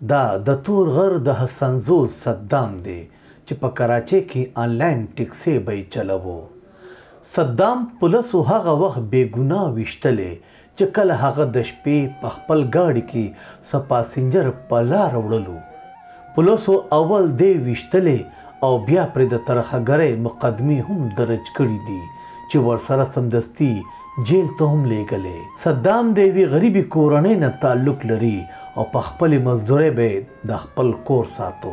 دا د تور غر د حسنزو صدام دی چې په کراچۍ کې آنلاین ټیکسي به یې چلوو. صدام پولیسو هغه وخت بې ګناه ویشتلی چې کله هغه د شپې په خپل ګاډي کې څه پاسنجر په لاره وړلو. پولیسو اول دی ویشتلی او بیا پرې د ترهګرۍ مقدمې هم درج کړي دي چې ورسره سمدستي جیل ته هم لېږلی. صدام د یوې غریبې کورنۍ نه تعلق لري او په خپلې مزدورۍ به یې د خپل کور ساتو.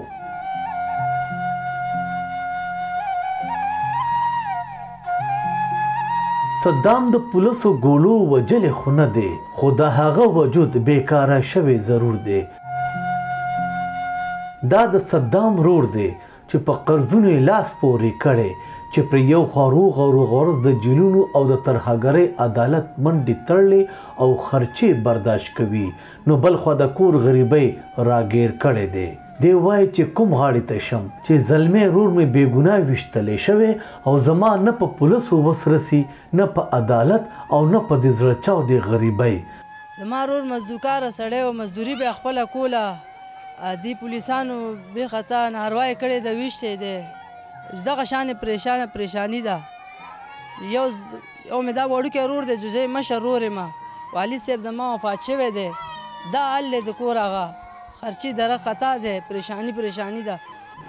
صدام د پولیسو ګولو وژلی خو نه دی، خو د هغه وجود بیکاره شوی ضرور دی. دا د صدام رور دی چې په قرضونو یې لاس پورې کړی چې پرې یو خوا روغه روغه ورځ د جیلونو او د ترهګرۍ عدالت منډې تړلې او خرچې برداشت کوي، نو بلخوا د کور غریبۍ راګیر کړی دی. دی وایي چې کوم غاړې ته شم چې زلمی رور مې بې ګناه ویشتلی شوی او زما نه په پولیسو وس رسي، نه په عدالت او نه په دې زړه چاودې غریبۍ. زما رور مزدورکاره سړی و، مزدوري به یې خپله کوله. دې پولیسانو بې خطا ناروا یې کړې ده، ویشتی دی. دغه شان یې پریشانه پریشاني ده. یو مې دا وړوکی رور دی چې زه یې مشر رور یم، والي صاحب زما وفات شوی دی. دا حال دی د کور، هغه خرچې دره خطا دی، پریشاني پریشاني ده.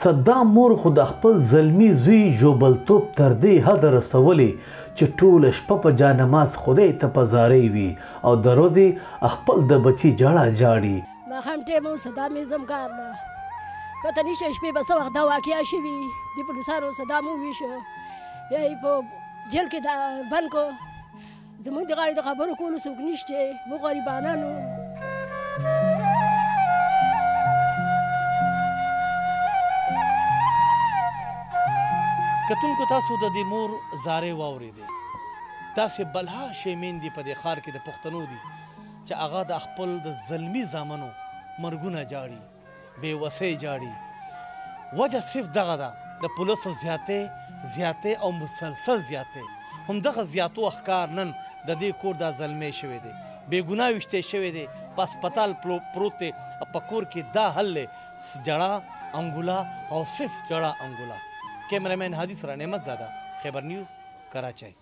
صدام مور خو د خپل زلمي زوی ژوبلتوب تر دې حده رسولی چې ټوله شپه په جانماز خدای ته په زارۍ وي او د ورځې خپل د بچي ژړا ژاړي. ماښام ټیم و، صدام یې زم کار ده، پته نشته شپې به څه وخت دا واقعه شوي. دې پولیسانو صدام وویشو، بیا یې په جیل کې دا بند کړو. زموږ د غاړې د خبرو کولو څوک نشته، موږ غریبانانو. کتونکو تاسو د دې مور زارې واورېدې. داسې بلها شی میندې په دې ښار کې د پښتنو دي چې هغه د خپل د زلمي زامنو مرګونه جاړي، بې وسۍ جاړي. وجه صرف دغه ده، د پولیسو زیاتې زیاتې او مسلسل زیاتې. همدغه زیاتو ښکار نن د دې کور دا زلمی شوی دی، بې ګناه ویشتی شوی دی، په هسپتال پروت دی، په کور کې دا حل دی، جړا انګولا او صرف جړا انګولا. کیمرامین هادي سره نعمت زاده، خیبر نیوز، کراچۍ.